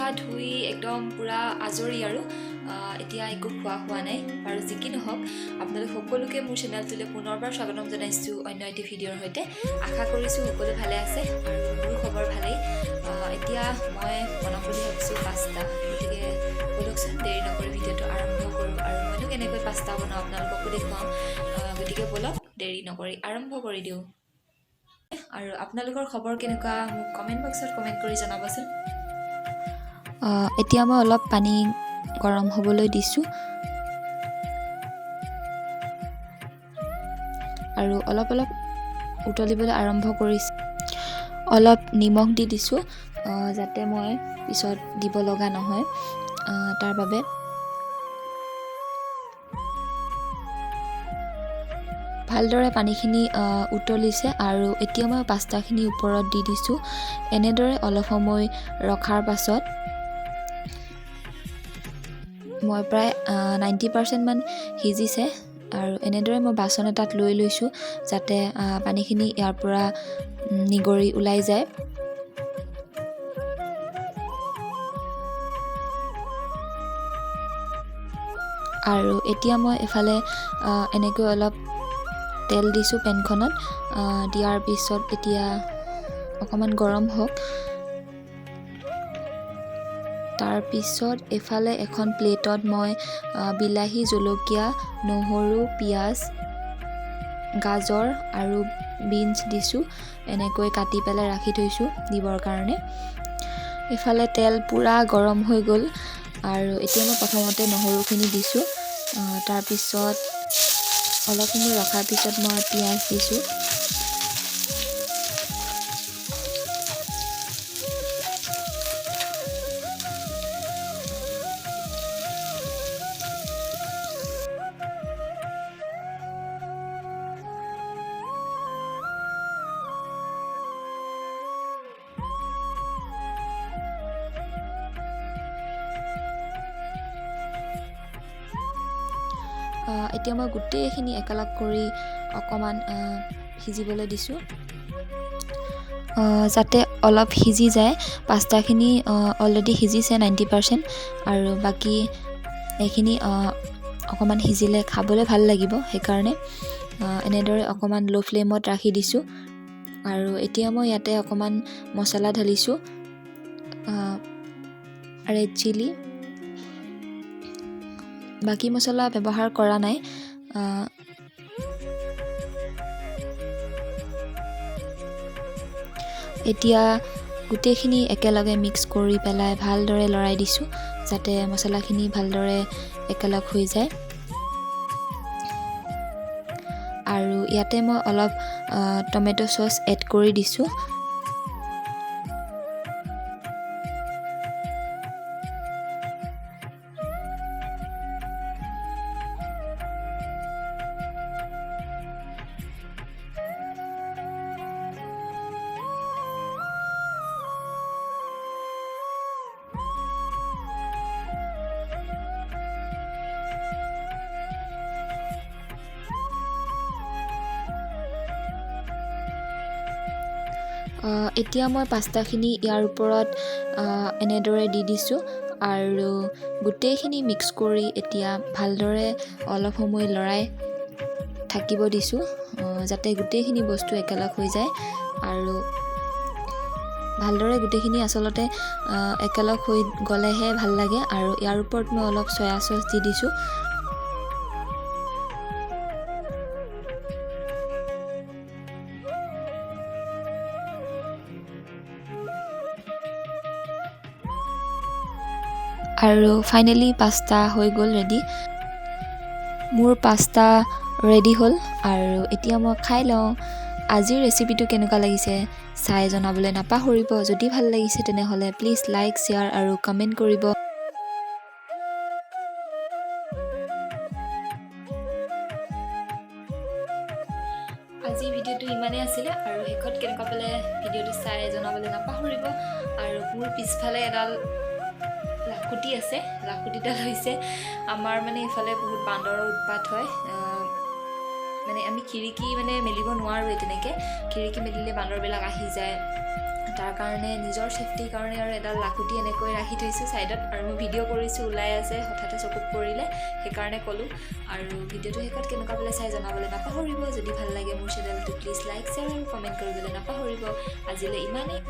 চা ধুই একদম পূৰা আজৰি আৰু এতিয়া একো খোৱা হোৱা নাই। আৰু যি কি নহওক, আপোনালোক সকলোকে মোৰ চেনেলটোলৈ পুনৰবাৰ স্বাগতম জনাইছোঁ অন্য এটি ভিডিঅ'ৰ সৈতে। আশা কৰিছোঁ সকলো ভালে আছে আৰু মোৰো খবৰ ভালেই। এতিয়া মই বনাম বুলি ভাবিছোঁ পাস্তা, গতিকে ব'লকচোন দেৰি নকৰি ভিডিঅ'টো আৰম্ভ কৰোঁ। আৰু মইনো কেনেকৈ পাস্তা বনাওঁ আপোনালোককো দেখুৱাওঁ, গতিকে ব'লক দেৰি নকৰি আৰম্ভ কৰি দিওঁ। আৰু আপোনালোকৰ খবৰ কেনেকুৱা মোক কমেণ্ট বক্সত কমেণ্ট কৰি জনাবচোন। এতিয়া মই অলপ পানী গৰম হ'বলৈ দিছোঁ আৰু অলপ অলপ উতলিবলৈ আৰম্ভ কৰিছে। অলপ নিমখ দি দিছোঁ যাতে মই পিছত দিব লগা নহয়, তাৰ বাবে। ভালদৰে পানীখিনি উতলিছে আৰু এতিয়া মই পাস্তাখিনি ওপৰত দি দিছোঁ। এনেদৰে অলপ সময় ৰখাৰ পাছত মই প্ৰায় 90% মান সিজিছে আৰু এনেদৰে মই বাচন এটাত লৈ লৈছোঁ যাতে পানীখিনি ইয়াৰ পৰা নিগৰি ওলাই যায়। আৰু এতিয়া মই এফালে এনেকৈ অলপ তেল দিছোঁ পেনখনত। দিয়াৰ পিছত এতিয়া অকণমান গৰম হওক। তাৰপিছত এফালে এখন প্লেটত মই বিলাহী, জলকীয়া, নহৰু, পিঁয়াজ, গাজৰ আৰু বিনছ দিছোঁ। এনেকৈ কাটি পেলাই ৰাখি থৈছোঁ দিবৰ কাৰণে। ইফালে তেল পূৰা গৰম হৈ গ'ল আৰু এতিয়া মই প্ৰথমতে নহৰুখিনি দিছোঁ। তাৰপিছত অলপ সময় ৰখাৰ পিছত মই পিঁয়াজ দিছোঁ। এতিয়া মই গোটেইখিনি একেলগ কৰি অকণমান সিজিবলৈ দিছোঁ যাতে অলপ সিজি যায়। পাস্তাখিনি অলৰেডি সিজিছে 90% আৰু বাকী এইখিনি অকণমান সিজিলে খাবলৈ ভাল লাগিব, সেইকাৰণে এনেদৰে অকণমান ল' ফ্লেমত ৰাখি দিছোঁ। আৰু এতিয়া মই ইয়াতে অকণমান মছলা ঢালিছোঁ, ৰেড চিলি, বাকী মছলা ব্যৱহাৰ কৰা নাই। এতিয়া গোটেইখিনি একেলগে মিক্স কৰি পেলাই ভালদৰে লৰাই দিছোঁ যাতে মছলাখিনি ভালদৰে একেলগ হৈ যায়। আৰু ইয়াতে মই অলপ টমেট' চচ এড কৰি দিছোঁ। এতিয়া মই পাস্তাখিনি ইয়াৰ ওপৰত এনেদৰে দি দিছোঁ আৰু গোটেইখিনি মিক্স কৰি এতিয়া ভালদৰে অলপ সময় লৰাই থাকিব দিছোঁ যাতে গোটেইখিনি বস্তু একেলগ হৈ যায়। আৰু ভালদৰে গোটেইখিনি আচলতে একেলগ হৈ গ'লেহে ভাল লাগে। আৰু ইয়াৰ ওপৰত মই অলপ চয়া চচ দি দিছোঁ। আৰু ফাইনেলি পাস্তা হৈ গ'ল ৰেডি। মোৰ পাস্তা ৰেডি হ'ল আৰু এতিয়া মই খাই লওঁ। আজিৰ ৰেচিপিটো কেনেকুৱা লাগিছে চাই জনাবলৈ নাপাহৰিব। যদি ভাল লাগিছে তেনেহ'লে প্লিজ লাইক, শ্বেয়াৰ আৰু কমেণ্ট কৰিব। আজিৰ ভিডিঅ'টো ইমানেই আছিলে আৰু শেষত কেনেকুৱা পালে ভিডিঅ'টো চাই জনাবলৈ নাপাহৰিব। আৰু মোৰ পিছফালে এডাল লাখুটি আছে, লাখুটিডাল হৈছে আমাৰ মানে ইফালে বহুত বান্দৰৰ উৎপাত হয়। মানে আমি খিৰিকী মানে মেলিব নোৱাৰোঁৱেই তেনেকৈ, খিৰিকী মেলিলে বান্দৰবিলাক আহি যায়। তাৰ কাৰণে নিজৰ ছেফটিৰ কাৰণে আৰু এডাল লাখুটি এনেকৈ ৰাখি থৈছোঁ ছাইডত। আৰু মই ভিডিঅ' কৰিছোঁ, ওলাই আছে, হঠাতে চকুত পৰিলে, সেইকাৰণে ক'লোঁ। আৰু ভিডিঅ'টো শেষত কেনেকুৱা পালে চাই জনাবলৈ নাপাহৰিব। যদি ভাল লাগে মোৰ চেনেলটো, প্লিজ লাইক, শ্বেয়াৰ আৰু কমেণ্ট কৰিবলৈ নাপাহৰিব। আজিলৈ ইমানেই।